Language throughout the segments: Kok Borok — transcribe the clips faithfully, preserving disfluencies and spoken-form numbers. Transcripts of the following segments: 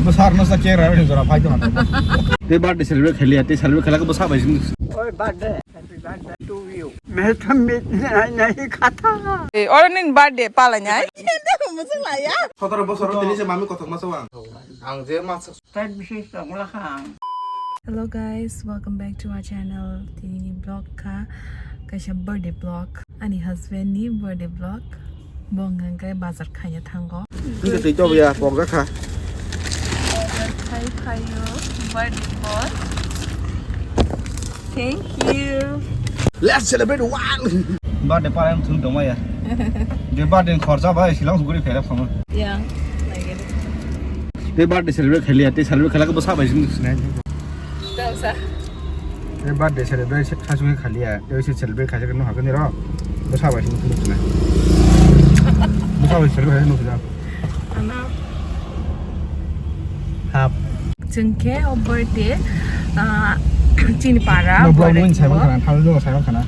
Bwsarno sa cake rw jora phai tong. Tei birthday celebrate khailiya, tei celebrate khailak bwsa bai sing. Oi birthday, happy birthday to you. Meta mit nahi nahi khata. Eh, oro nini birthday palainai. Musuk laya. Sotoro bosor tini se mami kothok masa wang. Ang je masa. Tat bisis tongla khang. Hello guys, welcome back to our channel. Tini ni vlog kha kaisa birthday vlog. Ani husband ni birthday vlog. Bo hwnkha khe bazar khaina thango. Wngkha twi tobo ya, pokjak kha. Bazar khai phaio birthday boy. Thank you. Let's celebrate one. Birthday parang thung tongma ya. De birthday khorcha bai silang suguri phela phama. Ya, lagi. Te birthday celebrate khailiya, te celebrate khailak bwsa bai sing sinai. Tausa. Te birthday celebrate khasu khailiya, te se celebrate khaisa no hakani ro. Bwsa bai sing sinai. Bwsa bai celebrate khaisa no sinai. Ano. Hap. Chwng khe o birthday, ah, chini para. No vlog birthday win sai khana, thal jo sai khana.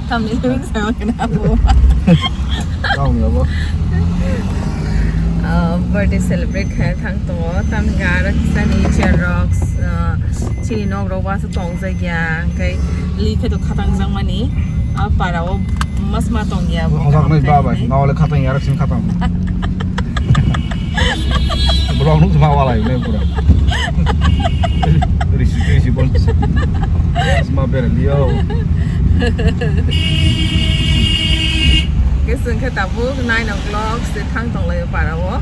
Thumbnail win sai khana abo. Tong ni abo. Ah, birthday celebrate khai thang tongo. Tam ga rak sani chair rocks, ah, chini nok rok wasa tong jagya. Kai li khe to khatang jang mani. A para o mas ma tong ya. Hojak nai ba bai. Ngawle khatang ya rak sim khatang. Vlog nuk ma walai ne pura. Risi risi bol. Sma bera liyo. Kesung khe tabuk nine o'clock se thang tong lai para o.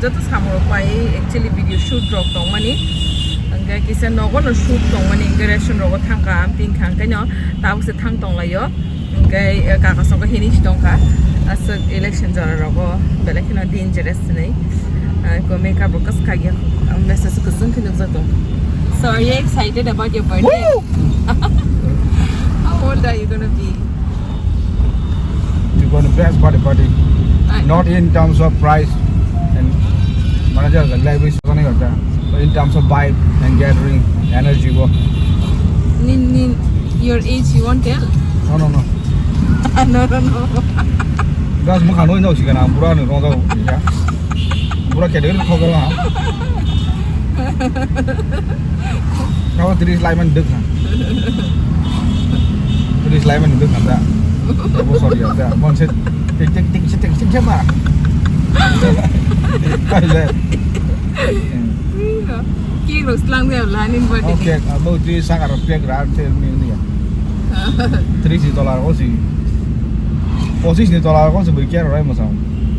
Joto samung rok pai actually video shoot rok tong mani. Angke kisa nogo no shoot tong mani, angke restaurant rogo thang ka, am ting khang khe no tabuk se thang tong lai o. Hingke, eh, kaka songkha hini si tongkha. Aswk election jora rogo belai kheno dangerous hinwi. Ah, ko makeup rok kwswk kaiya. Ang message kwchwng khe nukjak tong. So, are you excited about your birthday? Woo! How old are you gonna be? You're gonna best party party. I Not in terms of price and manager like we But in terms of vibe and gathering, energy, wo. Nin, nin, your age you won't tell? No, no, no. No, no, no. Guys, mukha noi no sikana, bura no no ya. Bura category kho gala. Kau tris lai man dek na. Tris lai man dek na da. Bo sorry ya, da. Mon se tik tik tik tik tik tik ba. Kau le. Cake rok slang de la nin birthday. Oh, cake. Abo twi saka rok cake ra te ni ni. Tris ni tola ko si. Pochis ni tola ko si bui cake rai masang.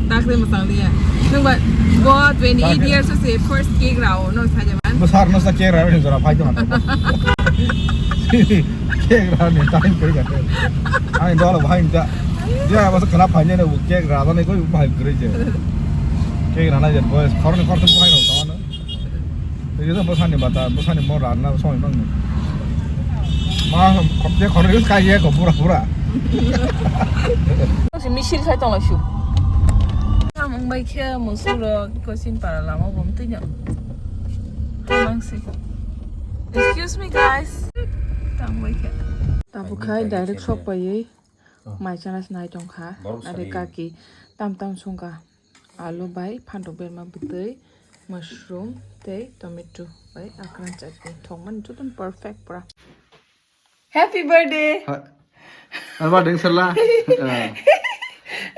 Tak de masang dia. Nung ba bo twenty eight years se first cake ra o no sa jaman. Bo sar no sa cake ra ni jora phai to na. Cake ra ni time koi ga. Ai dol bhai ta. Ya ba sa khana phai ne cake ra ne koi bhai kre je. Cake ra na je boys khor ni khor to phai no ta na. Ini tuh bosan nih bata, bosan nih mau rana, soalnya bang nih. Mah, kok dia korea kaya kok pura-pura. Si misil khai tong lasu. Samung bai khe musuro kosin para lama bom tunya. Hamang si. Excuse me guys. Tang bai khe. Tabu khai direct shop pai. Mai chana sinai tongkha. Ade kaki tam tam sungkha. Alu bai phantok berma bwtwi, mushroom tei tomato bai akran chutney thokmani jotono perfect pura. Happy birthday! Ha, ani birthday wngsalna?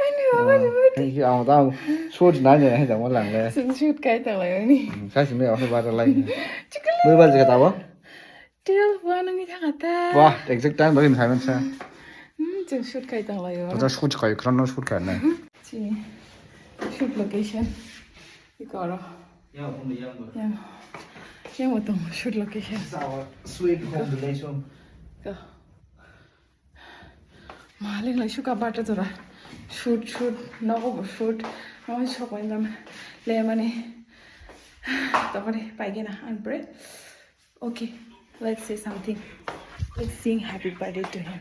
Ani baba ni birthday. Thank you. Ang tang shoot nai nai hai jangma lang le. Sing shoot kai tang lai ani. Sa simi ang ba lai. Chikala. Bai ba jaga tabo? Twelve one wngwi thangkha ta. Wah, exact time bagwi mithai mansa. Hmm, chwng shoot khai tong laio. Acha shoot khai, khwlano shoot khai na. Chini shoot location. Ikoro. Yang phone yang bo. Yang. Yang bo tong shoot location. It's our sweet home relation. Go. Maling lai suka bata jora. Shoot, shoot, nogo bo shoot. Amo sok bai dam. Le mani. Topari paigena and pray. Okay, let's say something. Let's sing happy birthday to him.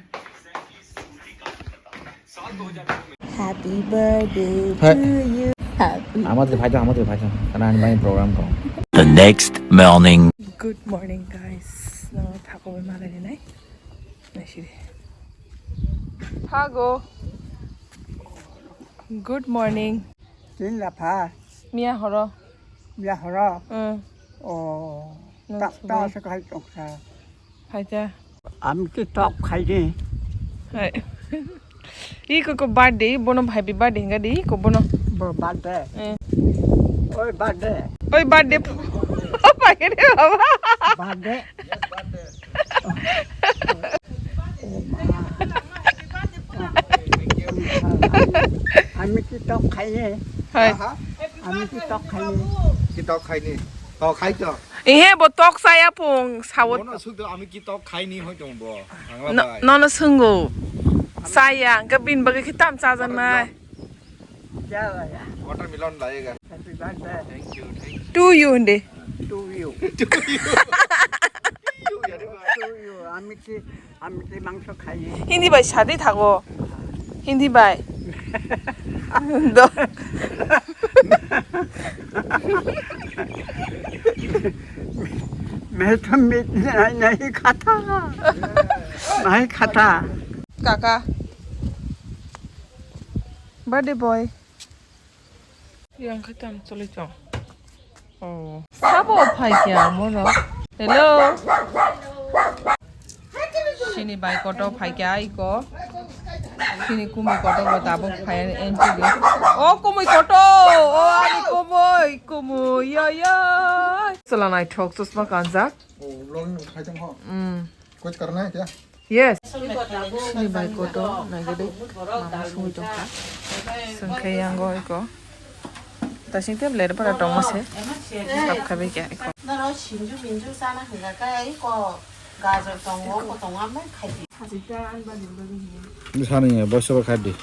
Happy birthday to you. Happy. Amatre bhai to, amatre bhai to. Kana ani mai program ko. The next morning. Good morning, guys. No, thako bai malai nai. Naisidi. Thago. Good morning. Tin la pha. Mia horo. Mia horo. Hmm. Ta, ta se khai toksa. Hai ta. Ami ki tok khai de. Hai. Iko ko birthday, bono happy birthday hinga di, ko bono. Bo birthday. Eh. Oi birthday. Oi birthday. Apa ini baba? Birthday. Ami ki tok khai de. Hai. Aha. Ami ki tok khai de. Ki tok khai ni. Tok khai to. Ehe, bo tok chaya pung, sawo. Bono suk do, ami ki tok khai ni hoi tong bo. Thangla bai. Nono swngo. Chaya, hwnkhe bini bagwi khe tam chajaknai. Watermelon layega. Happy birthday. Thank you, thank you. To you hindi. To you. To you. To you, yare ba. To you. Ami ki, ami ki mangso khai. Hindi bai shadi thago. Hindi bai. Do. मैं तो मीट नहीं, नहीं खाता, नहीं खाता। Kaka. Birthday boy. Yang khatam choli chong. Oh. Sabo phai kya mono. Hello. Sini bai koto phai kya iko. Sini kumui koto bo tabuk phai ani entry di. Oh kumui koto. Oh ani kumui kumui yo yo. Sala nai thok chusma kanjak. Oh, vlogging khai tong ho. Hmm. Kuch karna hai kya? Yes. Sini bai koto nagede mama sungwi tongkha. Sungkhe yango iko. Tasing te blade para tongma se. Kap khabe kya iko. Naro sinju minju sana hinga kai iko gajor tongo ko tongo amai khaidi. Sani ya boso khaidi.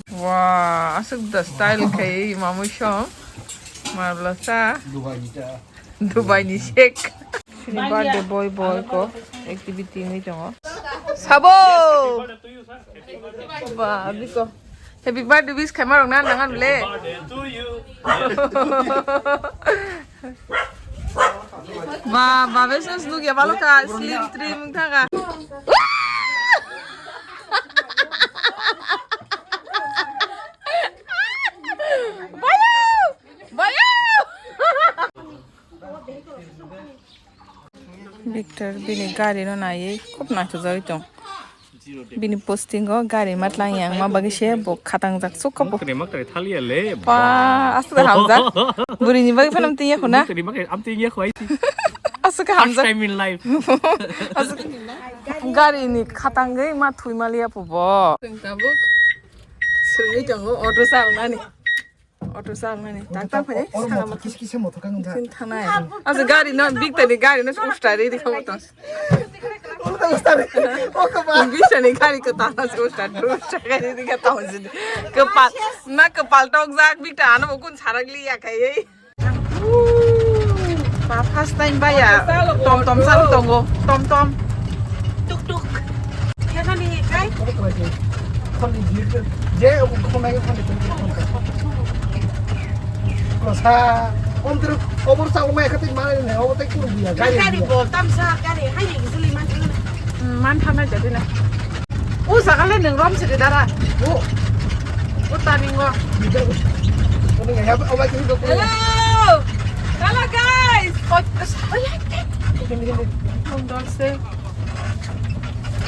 Wah, aswk da style khai mamu shong. Marvelous ta. Dubai ni ta. Dubai ni sheikh. Sini birthday boy boy ko activity ni tongo. Sabo! Ba, biko. Happy birthday wish khaima rok na nangan le. Ba, ba, beses nuk ya baloka slim trim thanga. Bayo! Bayo! Victor bini gari no naiwi khub naithokjagwi tong. Bini posting o gari matlang yang ma bagwi se bo khatang jak sukha bo. Mukri mukri thaliya le. Pa, aswk hamjak. Bwrwi ni bagwi phano amtwi yakho na. Mukri mukri amtwi yakho ai. Aswk hamjak. First time in life. Aswk gari ni khatang gwi ma thwi maliya po bo. Tabuk. Srwi tongo auto salnani. Auto salnani. Tak tak phai. Kis kis mo thokang ja. Sin thanai. Asa gari no big tani gari no start ready kamo to. Start. Oke ba. Bisa ni gari ko tana start. Start ready ka tamo jin. Kepal na kepal tok jak big ta ano kun saragli ya kai. Ba first time ba ya. Tom tom sal tongo. Tom tom. Tuk tuk. Kena ni kai. Kosa, om tero, obor sa omai khatik mane ne, obo tai kuru biya, gari biya. Gari bol tam sa, gari hai ni gizuli man thang na. Hmm, man thang na jadi na. O sakale neng rom sidi dara. O. O taningo. Hello. Hello guys. Oh, oh ya. Ini, ini.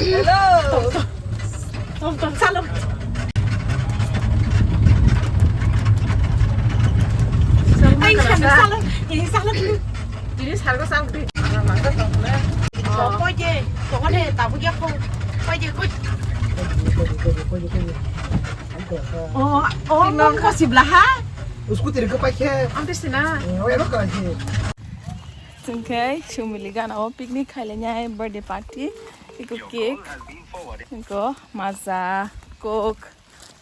Hello. Tom tom salok. Ai salok salok. Ini salok. Ini salok salok. Koi je, koi je, tabu ya koi. Koi je, koi. Oh, oh, nong ko sibla ha? Usko tere ko paikhe. Am te sina. Oh, ero ka je. Chwng khe Sumili gana o picnic khailainya birthday party. Iko cake, iko maza, coke,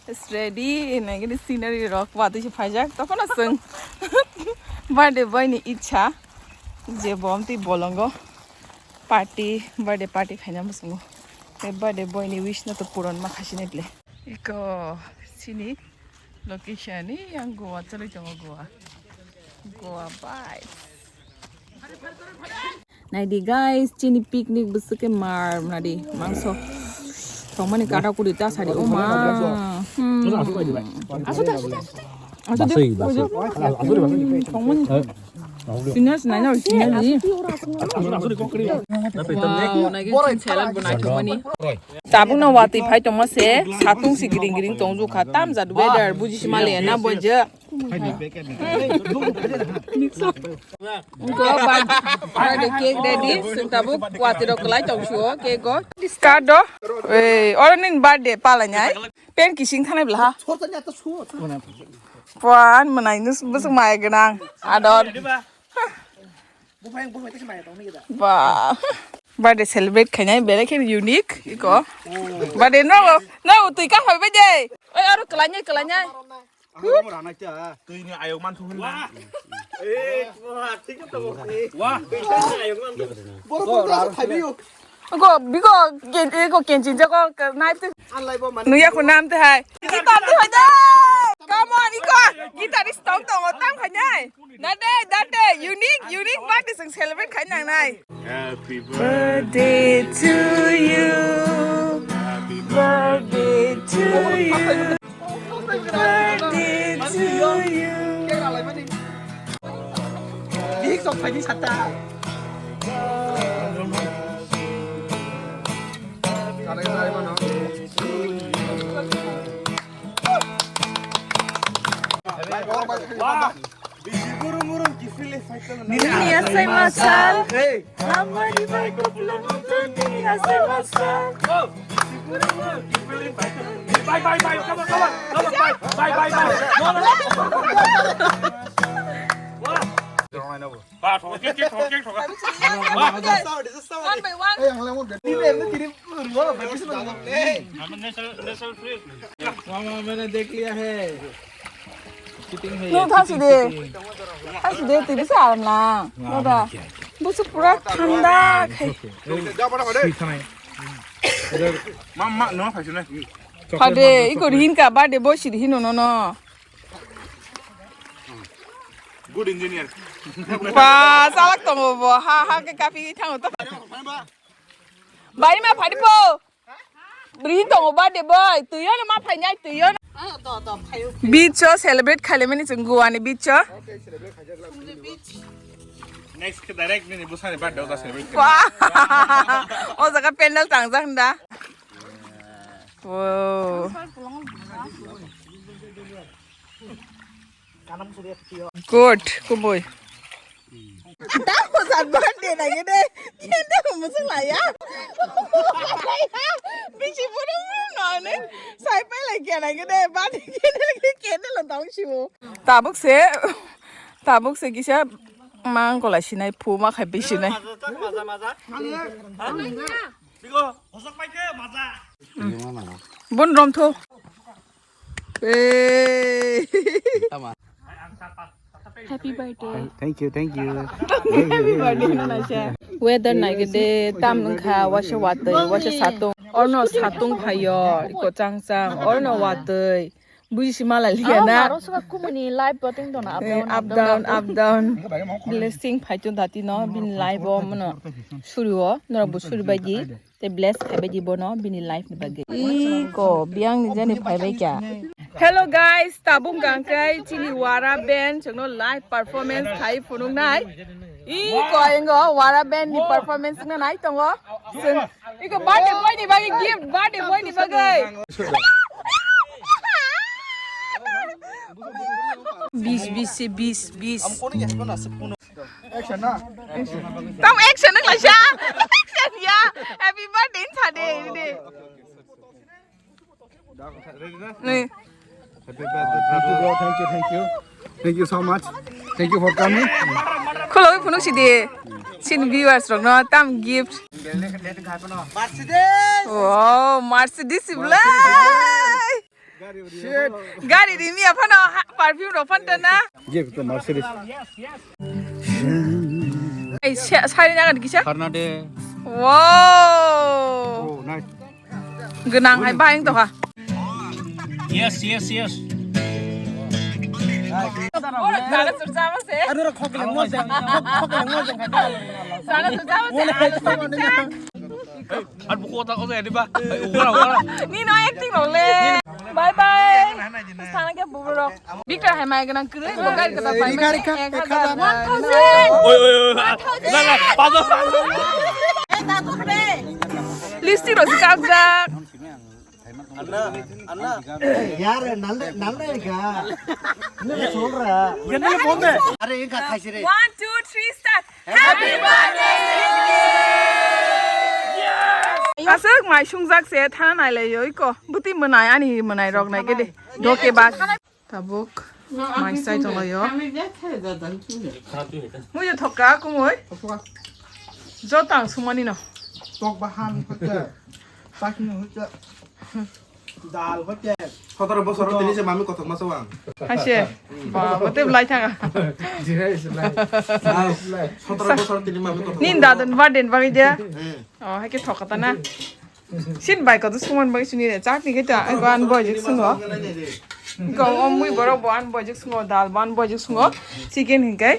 is ready. Nagini scenery rok watwi se phaijak. Tokhono chwng birthday boy ni ichha je bo amtwi bolongo party, birthday party khaina muchungo. Tei birthday boy ni wish no to puron ma khasini ble. Iko sini location ni yang Goa choli tongo Goa. Goa vibes. Naidi guys, chini picnic bwswk khe mar nadi mangso. Thongmani kada kuri ta sadi o ma. Hmm. Aswk, aswk, aswk. Basui, basui. Asuri, basui. Senior, senior, senior ni. Wow, nai ke salad bo naithok mani. Tabuk no watwi phai tongma se, satung si gring gring tongju kha, tam jat weather, buji si male na bo je. Go birthday cake ready, sung tabuk watwi rok kwlai tong suo cake go. Start do. Ei, oro nini birthday pala nyai. Pen kising thanai bla ha. Puan menai nus busuk mai genang. Ador. Ba. Birthday celebrate khainai belai khe unique iko. Birthday no no twi ka hoi bai je. Oi aro kelanya kelanya. Twi ni ayok man thu hin. Wah. Iko bigo iko kenchin jako nai tu. Nuya ko nam te hai. Guitar te hai de. Come on iko. Guitarist tong tong tam khainai. Date, date, unique, unique birthday song celebrate khai nang nai. Happy birthday to you. Happy birthday to you. Happy birthday to you. Big song khai di sata. Nini asai masal. Amari bai kopla nini asai masal. Bye, bye, bye. Come on, come on. Come on, bye. Bye, bye, bye. No, no, no. Ba, thok, thok, thok, thok. One by one. National, national trip. Mama, मैंने देख लिया है। Cheating है ये, Nung thang si cheating, de. Cheating। Thang si de, twi bisa aram lang. Wah, Baba. Busu pura thanda khai। Sweet khanai। Ma, ma, no, khai sini। Chocolate Phade, ma, iko chocolate। Rinka birthday boy si hino no no। Good engineer। Ba, salak tongo bo, ha, ha, ke kapi thango to। Bari ma phadi po। Rin tongo birthday boy, tuyo no ma phai nai, tuyo no. Beach o celebrate khaile mani chwng Goa ni beach o। Next ke direct nini bwsani birthday o ta celebrate khaile. Wah. O jaga pandal tangjak hwnda. Wow. Good, kubui. Ata hosan birthday na gede. Kende musuk la ya. Bisi buru buru no ne. Sai pai la kya na gede. Birthday kende kende lo dong shibu. Tabuk se, tabuk se kisa mangkola sinai phu ma khai bisinai. Bun rom thu. Hey. Happy birthday. Thank you, thank you. Happy birthday, Nanasha. Weather naigede tam wngkha, waisa watwi, waisa satung. Orno satung phaio, iko chang chang, orno watwi. Buji si mala liya na. Maro saka kumuni live botting dona, up down, up down, up down. Blessing phaichun dati no, bin live o mano. Suri o, nora bu suri baji. Te bless khai bai di bono bini life ni bagwi. Iko biang ni jani phai bai kya. Hello guys, tabuk gangkai chini Wara band chwngno live performance khai phunuk nai. Iko engo Wara band ni performance na nai tongo. Chwng iko birthday boy ni bagwi gift, birthday boy ni bagwi. Bis, bis, bis, bis. Action na. Action. Tam action nang laisa. Action ya. Happy birthday sa de ini de. Ready na? Ni. Happy birthday. Thank you, bro. Thank you, thank you. Thank you so much. Thank you for coming. Khuloi phunuk si de. Sin viewers rok no tam gift. Mercedes. Wow, Mercedes blai. Shit. Gari rimi aphano ha-, perfume rok phan tana. Gift to Mercedes. Ei, sa-, sari nagan kisa? Karna de. Wow. Oh, nice. Gwnang hai bahai wng tongkha. Yes, yes, yes. Sana surjama se. Anu ra khok le mo jang, khok, khok le mo jang kha. Sana surjama se. Ar buku otak otak ya di ba. Ugara, ugara. Ni no acting role. Bye bye. Sana ke buburo. Victor hai mai ganang kiri, mo gari kata pai. Rikha, rikha, ek hazar. One thousand. Oi, oi, oi. Na, na, paso. Listi rosi kapjak. Yaar, nal, nal ka. Nal solra. Are, inka khaisi re. One, two, three, start. Aswk mai sungjak se thana nailai yo iko. Buti mwnai ani mwnai rok nai gede. Doke bak. Tabuk mai sai tongo yo. Muyo thokka kumui. Jotang sumani no. Tok bahan hote. Sakni hote. Dal hote. Sotoro bosor tini se mami kothok ma sawang. Haise. Ba, bote belai thanga. Jirai jirai. Sotoro bosor tini mami kothok. Nin dadun baden bagi dia. Oh, hai ke thokata na. Sin bai koto suman bai suni de. Chak ni kita. Ai ban boy jik sungo. Ko om mui borok bo an boy jik sungo. Dal ban boy jik sungo. Chicken hinkai.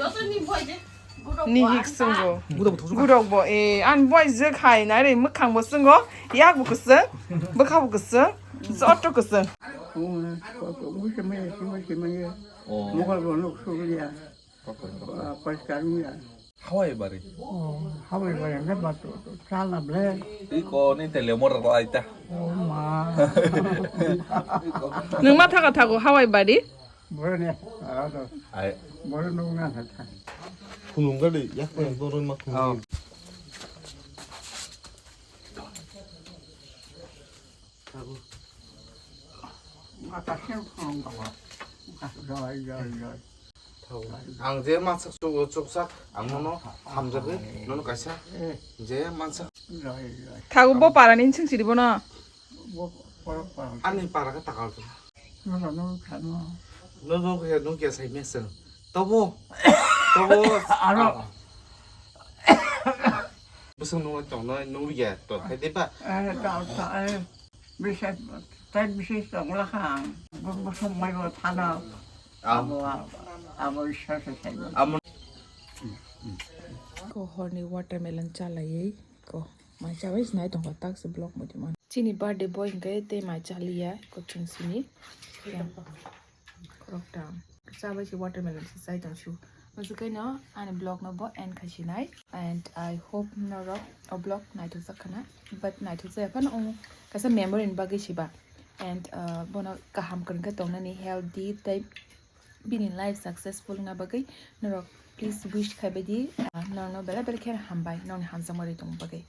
Ni hik sungo. Gurok bo, eh, an boy jik hai nai re, mwkhang bo sungo. Yak bo kusung. Bwkha bo kusung. Joto kusung. Mokol bo nuk sulia. Poriskar wngya. Hawai bari. Oh, hawai bari, enggak batu. Salah ble. Iko ni tele mor lai ta. Oh ma. Nung ma thago thago hawai bari? Boro ne. Ai. Boro nung na thago. Khulum gadi, yak pa boro ma khulum. Ang je mansak chuksak ang nono hamjagwi nono kaisa je mansak. Thago bo para ni sing siri bono. Ani para ka takal tu. Nono khe nung khe sai meseng. Tobo. Tobo. Aro. Bwswk nungwi tongnai nungya to khai de ba. Eh, ta ta eh. Bisa tai bisa tongla kha. Bwswk mai bo thana. Abo abo isa se sai. Amo. Ko horni watermelon chalaiwi ko mai chabai sinai tongkha tak se block mudi man. Chini birthday boy hwnkhe tei mai chaliya ko chwng sini. Khoroktham. Chabai se watermelon se chai tong su. Masukhaino ani vlog no bo end khai sinai. And I hope norok o vlog naithok jak khana. But naithok jaya phano o kaisa memory ni bagwi siba. And uh, bono kaham kwrwng khe tongnani healthy tei bini life successful wngna bagwi norok please wish khai baidi. Uh, norokno belai belai khe hambai norokni hamjakma ri tongna bagwi.